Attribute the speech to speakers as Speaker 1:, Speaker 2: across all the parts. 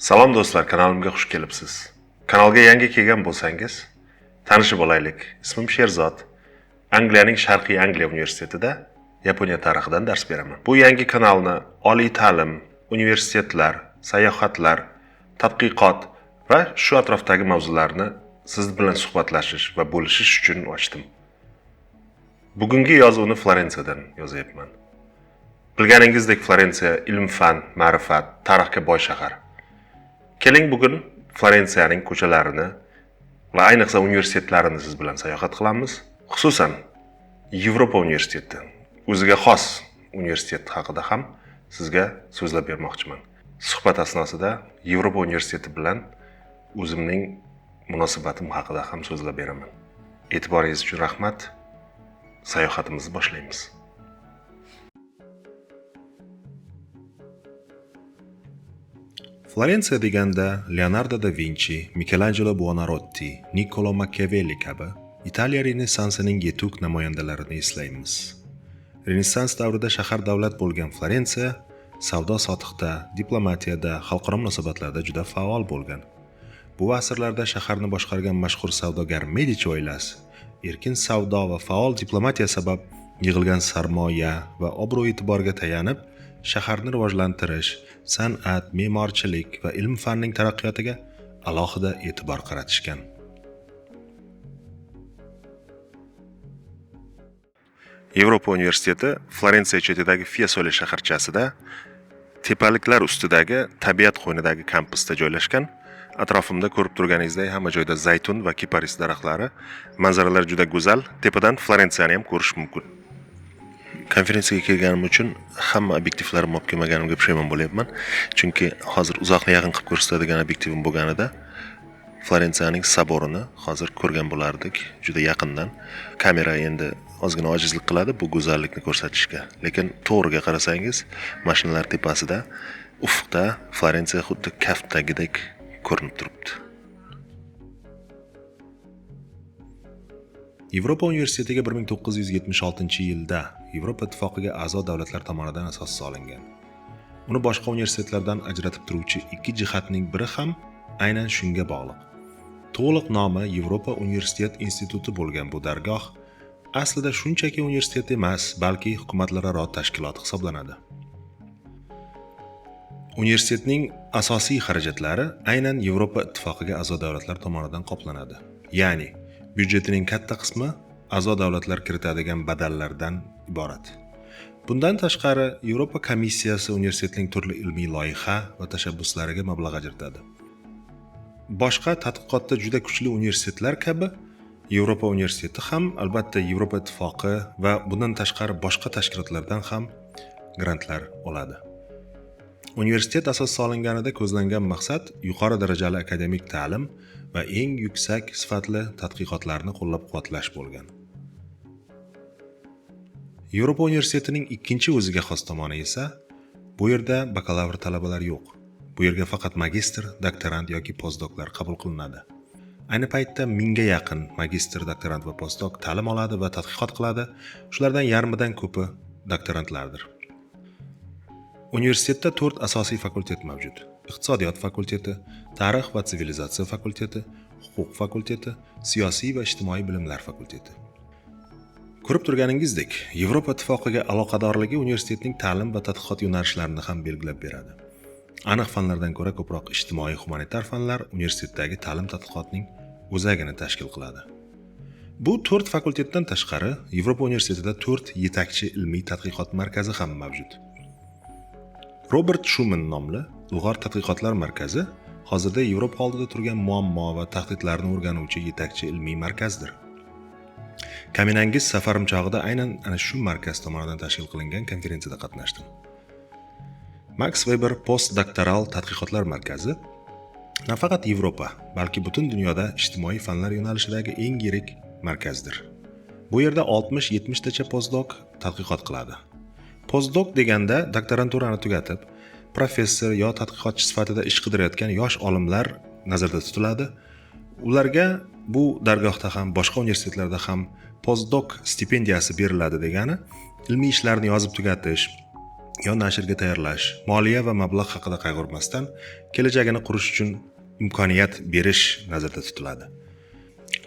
Speaker 1: Salom do'stlar, kanalimga xush kelibsiz. Kanalga yangi kelgan bo'lsangiz, tanishib olaylik. Ismim Sherzod. Angliyaning Sharqiy Angliya universitetida Yaponiya tarixidan dars beraman. Bu yangi kanalni oliy ta'lim, universitetlar, sayohatlar, tadqiqot va shu atrofdagi mavzularni siz bilan suhbatlashish va bo'lishish uchun ochdim. Bugungi yozuvni Florensiyadan yozyapman. Bilganingizdek, Florensiya ilm-fan, ma'rifat, tarixga boy shahar. Keling, bugun Florensiyaning ko'chalarini va ayniqsa universitetlarini siz bilan sayohat qilamiz. Xususan, Yevropa universiteti, o'ziga xos universitet haqida ham sizga so'zlab bermoqchiman. Suhbat asnosida Yevropa universiteti bilan o'zimning munosabatim haqida ham so'zlab beraman. E'tiboringiz uchun rahmat. Sayohatimizni boshlaymiz. Florensiya deganda Leonardo da Vinci, Michelangelo Buonarroti, Niccolo Machiavelli kabi Italiya Renessansining yetuk namoyandalarini eslaymiz. Renessans davrida shahar davlat bo'lgan Florensiya savdo-sotiqda, diplomatiyada, xalqaro munosabatlarda juda faol bo'lgan. Bu asrlarda shaharni boshqargan mashhur savdogar Medici oilasi erkin savdo va faol diplomatiya sabab yig'ilgan sarmoya va obro'-e'tiborga tayanib shaharni rivojlantirish, san'at, me'morchilik va ilm-fanning taraqqiyotiga alohida e'tibor qaratishgan. Yevropa universiteti Florensiya chetidagi Fiesole shaharchasida tepaliklar ustidagi tabiat qo'ynidagi kampusda joylashgan. Atrofimda ko'rib turganingizdek hamma joyda zaytun va kiparis daraxtlari. Manzaralar juda go'zal. Tepadan Florensiyani ham ko'rish mumkin. Konferensiyaga kelganim uchun hamma obyektivlarimni olib kelmaganimga pushaymon bo'lyapman. Chunki hozir uzoqni yaqin qilib ko'rsatadigan obyektivim bo'lganida Florensiyaning soborini hozir ko'rgan bo'lardik juda yaqindan. Kamera endi ozgina ojizlik qiladi bu go'zallikni ko'rsatishga. Lekin to'g'riga qarasangiz, mashinalar tepasida, ufqda Florensiya xuddi kaftdagidek ko'rinib turibdi. Yevropa universitetiga 1976-yilda Yevropa Ittifoqiga a'zo davlatlar tomonidan asos solingan. Uni boshqa universitetlardan ajratib turuvchi ikki jihatning biri ham aynan shunga bog'liq. To'liq nomi Yevropa Universitet Instituti bo'lgan bu dargoh aslida shunchaki universitet emas, balki hukumatlararo tashkilot hisoblanadi. Universitetning asosiy xarajatlari aynan Yevropa Ittifoqiga a'zo davlatlar tomonidan qoplanadi. Ya'ni byudjetining katta qismi a'zo davlatlar kiritadigan badallardan iborat. Bundan tashqari, Yevropa komissiyasi universitetning turli ilmiy loyiha va tashabbuslariga mablag' ajratadi. Boshqa tadqiqotda juda kuchli universitetlar kabi Yevropa universiteti ham albatta Yevropa Ittifoqi va bundan tashqari boshqa tashkilotlardan ham grantlar oladi. Universitet asos solinganida ko'zlangan maqsad yuqori darajali akademik ta'lim va eng yuksak sifatli tadqiqotlarni qo'llab-quvvatlash bo'lgan. Yevropa universitetining ikkinchi o'ziga xos tomoni esa bu yerda bakalavr talabalar yo'q. Bu yerga faqat magistr, doktorant yoki postdoklar qabul qilinadi. Ayni paytda 1000ga yaqin magistr, doktorant va postdok ta'lim oladi va tadqiqot qiladi. Shulardan yarmidan ko'pi doktorantlardir. Universitetda 4 asosiy fakultet mavjud. Iqtisodiyot fakulteti, tarix va sivilizatsiya fakulteti, huquq fakulteti, siyosiy va ijtimoiy bilimlar fakulteti. Ko'rib turganingizdek, Yevropa Ittifoqiga aloqadorligi universitetning ta'lim va tadqiqot yo'nalishlarini ham belgilab beradi. Aniq fanlardan ko'ra ko'proq ijtimoiy gumanitar fanlar universitetdagi ta'lim tadqiqotning o'zagini tashkil qiladi. Bu 4 fakultetdan tashqari Yevropa universitetida 4 yetakchi ilmiy tadqiqot markazi ham mavjud. Robert Schuman nomli Ilg'or tadqiqotlar markazi hozirda Yevropa oldida turgan muammo va tahdidlarni o'rganuvchi yetakchi ilmiy markazdir. Kaminangiz safarim chog'ida aynan ana shu markaz tomonidan tashkil qilingan konferensiyada qatnashdim. Max Weber postdoktoral tadqiqotlar markazi nafaqat Yevropa, balki butun dunyoda ijtimoiy fanlar yo'nalishidagi eng yirik markazdir. Bu yerda 60-70 tacha postdok tadqiqot qiladi. Postdok deganda doktoranturani tugatib, professor yo tadqiqotchi sifatida ish qidirayotgan yosh olimlar nazarda tutiladi. Ularga bu dargohda ham, boshqa universitetlarda ham postdok stipendiyasi beriladi degani ilmiy ishlarni yozib tugatish, yo nashrga tayyorlash, moliya va mablag' haqida qayg'urmasdan kelajagini qurish uchun imkoniyat berish nazarda tutiladi.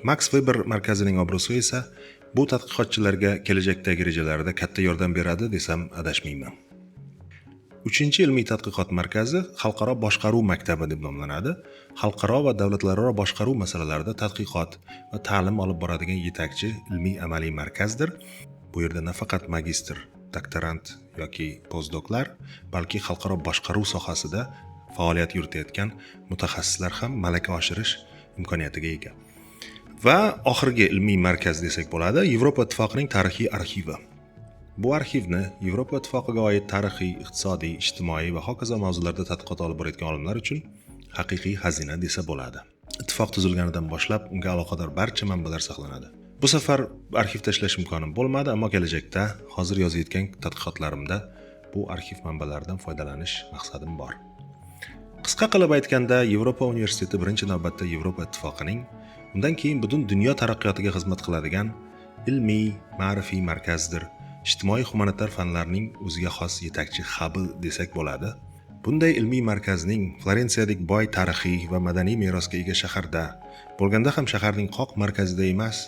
Speaker 1: Max Weber markazining obro'si esa bu tadqiqotchilarga kelajakdagi rejalarida katta yordam beradi desam adashmayman. Uchinchi ilmiy tadqiqot markazi Xalqaro boshqaruv maktabi deb nomlanadi. Xalqaro va davlatlararo boshqaruv masalalarida tadqiqot va ta'lim olib boradigan yetakchi ilmiy amaliy markazdir. Bu yerda nafaqat magistr, doktorant yoki postdoklar, balki xalqaro boshqaruv sohasida faoliyat yuritayotgan mutaxassislar ham malaka oshirish imkoniyatiga ega. Va oxirgi ilmiy markaz desak bo'ladi, Yevropa Ittifoqining tarixiy arxivi. Bu arxivni Yevropa Ittifoqiga oid tarixiy, iqtisodiy, ijtimoiy va hokazo mavzularda tadqiqot olib borayotgan olimlar uchun haqiqiy xazina desa bo'ladi. Ittifoq tuzilganidan boshlab unga aloqador barcha manbalar saqlanadi. Bu safar arxivda ishlash imkonim bo'lmadi, ammo kelajakda hozir yozayotgan tadqiqotlarimda bu arxiv manbalaridan foydalanish maqsadim bor. Qisqa qilib aytganda, Yevropa universiteti birinchi navbatda Yevropa Ittifoqining, undan keyin butun dunyo taraqqiyotiga xizmat qiladigan ilmiy, ma'rifiy markazdir. Ijtimoiy gumanitar fanlarning o'ziga xos yetakchi xabi desak bo'ladi. Bunday ilmiy markazning Florensiyadek boy tarixiy va madaniy merosga ega shaharda bo'lganda ham shaharning qoq markazida emas,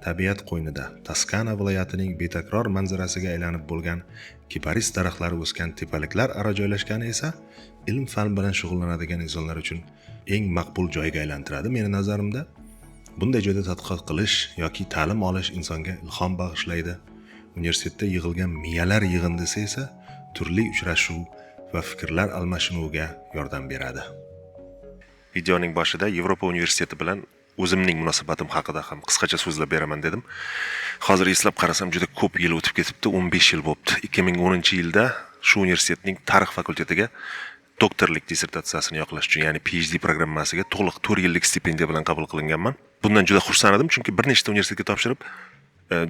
Speaker 1: tabiat qo'ynida, Toskana viloyatining betakror manzarasiga aylanib bo'lgan kiparis daraxtlari o'sgan tepaliklar aro joylashgani esa ilm fan bilan shug'ullanadigan insonlar uchun eng maqbul joyga aylantiradi meni nazarimda. Bunday joyda tadqiqot qilish yoki ta'lim olish insonga ilhom bag'ishlaydi. Universitetda yig'ilgan miyalar yig'indisi esa turli uchrashuv va fikrlar almashinuviga yordam beradi. Videoning boshida Yevropa universiteti bilan o'zimning munosabatim haqida ham qisqacha so'zlab beraman dedim. Hozir eslab qarasam, juda ko'p yil o'tib ketibdi, 15 yil bo'libdi. 2010-yilda shu universitetning tarix fakultetiga doktorlik dissertatsiyasini yoqlash uchun, ya'ni PhD programmasiga to'liq 4 yillik stipendiya bilan qabul qilinganman. Bundan juda xursand edim, chunki bir nechta universitetga topshirib,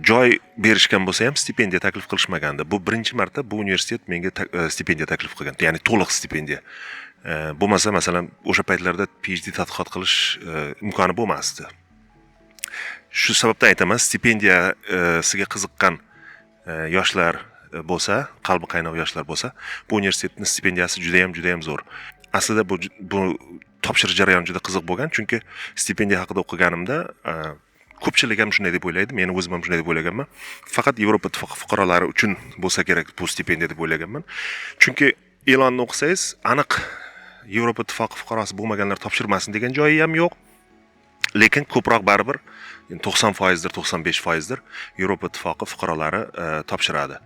Speaker 1: joy berishgan bo'lsa ham stipendiya taklif qilishmagandi. Bu birinchi marta bu universitet menga stipendiya taklif qilgan, ya'ni to'liq stipendiya. Bo'lmasa, masalan, o'sha paytlarda PhD tadqiqot qilish imkoni bo'lmasdi. Shu sababdan aytaman, stipendiyasiga qiziqqan yoshlar bo'lsa, qalbi qaynoq yoshlar bo'lsa, bu universitetning stipendiyasi juda ham, juda ham zo'r. Aslida bu topshirish jarayoni juda qiziq bo'lgan, chunki stipendiya haqida o'qiganimda ko'pchilik ham shunday deb o'ylaydi, meni o'zim ham shunday deb o'ylaganman. Faqat Yevropa Ittifoqi fuqarolari uchun bo'lsa kerak bu stipendiya deb o'ylaganman. Chunki e'lonni o'qisangiz, aniq Yevropa Ittifoqi fuqarosi bo'lmaganlar topshirmasin degan joyi ham yo'q. Lekin ko'proq baribir 90%dir, 95%dir Yevropa Ittifoqi fuqarolari topshiradi.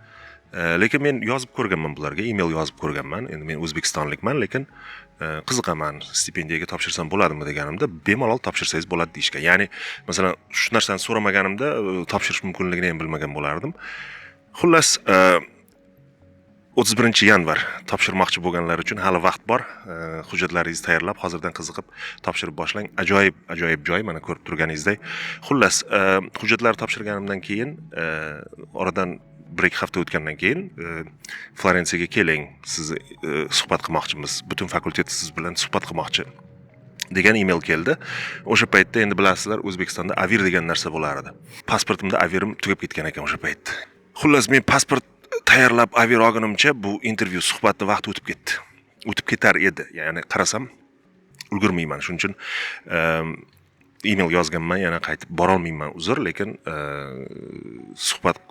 Speaker 1: Lekin men yozib ko'rganman bularga, email yozib ko'rganman. Endi men o'zbekistonlikman, lekin qiziqaman, stipendiyaga topshirsam bo'ladimi deganimda, bemalol topshirsangiz bo'ladi deyishgan. Ya'ni, masalan, shu narsani so'ramaganimda topshirish mumkinligini ham bilmagan bo'lardim. Xullas, 31-yanvar topshirmoqchi bo'lganlar uchun hali vaqt bor. Hujjatlaringizni tayyorlab, hozirdan qiziqib topshirib boshlang. Ajoyib, ajoyib joy, mana ko'rib turganingizdek. Xullas, hujjatlarni topshirganimdan keyin, oradan 1-2 hafta o'tgandan keyin Florensiyaga keling, sizni suhbat qilmoqchimiz. Butun fakultet siz bilan suhbat qilmoqchi degan email keldi. O'sha paytda endi bilasizlar, O'zbekistonda Avir degan narsa bo'lar edi. Pasportimda Avirim tugab ketgan ekan o'sha paytda. Xullas, men pasport tayyorlab Avir olgunimcha bu intervyu suhbatni vaqti o'tib ketdi. O'tib ketar edi. Ya'ni qarasam ulgurmayman. Shuning uchun email yozganman, yana qaytib borolmayman, uzr, lekin suhbat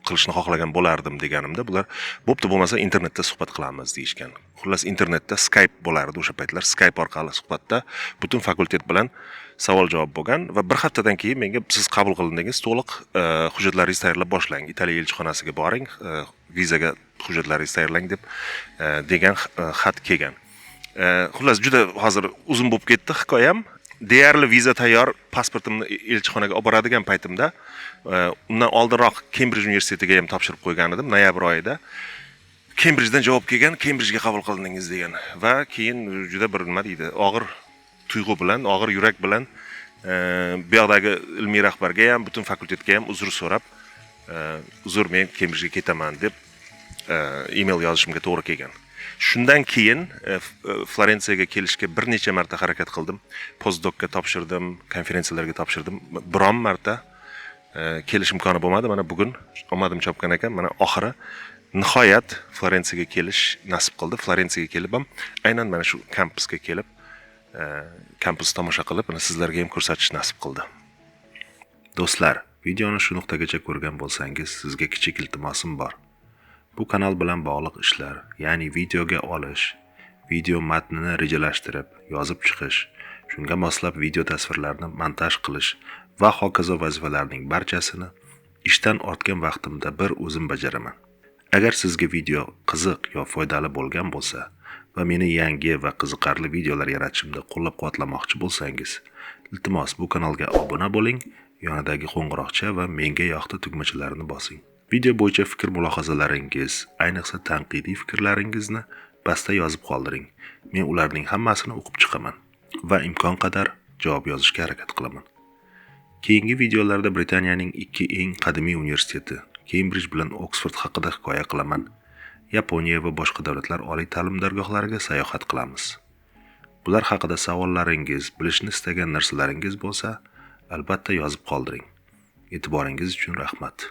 Speaker 1: qilishni xohlagan bo'lardim deganimda, bular bo'pti, bo'lmasa internetda suhbat qilamiz deyishgan. Xullas, internetda Skype bo'lardi o'sha paytlar. Skype orqali suhbatda butun fakultet bilan savol javob bo'lgan va bir haftadan keyin menga siz qabul qilindingiz, to'liq hujjatlaringizni tayyorlab boshlang, Italiya elchixonasiga boring, vizaga hujjatlaringizni tayyorlang deb degan xat kelgan. Xullas, juda hozir uzun bo'lib ketdi hikoyam. Deyarli viza tayyor, pasportimni elchixonaga olib boradigan paytimda, undan oldinroq Kembrij universitetiga ham topshirib qo'ygan edim noyabr oyida. Kembrijdan javob kelgan, Kembrijga qabul qilindingiz degan va keyin juda bir nima deydi, og'ir tuyg'u bilan, og'ir yurak bilan bu yoqdagi ilmiy rahbarga ham, butun fakultetga ham uzr so'rab, uzr, men Kembrijga ketaman deb email yozishimga to'g'ri kelgan. Shundan keyin Florensiyaga kelishga bir necha marta harakat qildim. Postdokka topshirdim, konferensiyalarga topshirdim. Biron marta kelish imkoni bo'lmadi. Mana bugun omadim chopgan ekan. Mana oxiri Nihoyat Florensiyaga kelish nasib qildi. Florensiyaga kelib ham aynan mana shu kampusga kelib, kampus tomosha qilib, uni sizlarga ham ko'rsatish nasib qildi. Do'stlar, videoni shu nuqtagacha ko'rgan bo'lsangiz, sizga kichik iltimosim bor. Bu kanal bilan bog'liq ishlar, ya'ni videoga olish, video matnini rejalashtirib, yozib chiqish, shunga moslab video tasvirlarni montaj qilish va hokazo vazifalarning barchasini ishdan ortgan vaqtimda bir o'zim bajaraman. Agar sizga video qiziq yo foydali bo'lgan bo'lsa va meni yangi va qiziqarli videolar yaratishimda qo'llab-quvvatlamoqchi bo'lsangiz, iltimos, bu kanalga obuna bo'ling, yonidagi qo'ng'iroqcha va menga yoqdi tugmachalarini bosing. Video bo'yicha fikr mulohazalaringiz, ayniqsa tanqidiy fikrlaringizni pastda yozib qoldiring. Men ularning hammasini o'qib chiqaman va imkon qadar javob yozishga harakat qilaman. Keyingi videolarda Britaniyaning ikki eng qadimiy universiteti, Kembrij bilan Oksford haqida hikoya qilaman. Yaponiya va boshqa davlatlar oliy ta'lim dargohlariga sayohat qilamiz. Bular haqida savollaringiz, bilishni istagan narsalaringiz bo'lsa, albatta yozib qoldiring. E'tiboringiz uchun rahmat.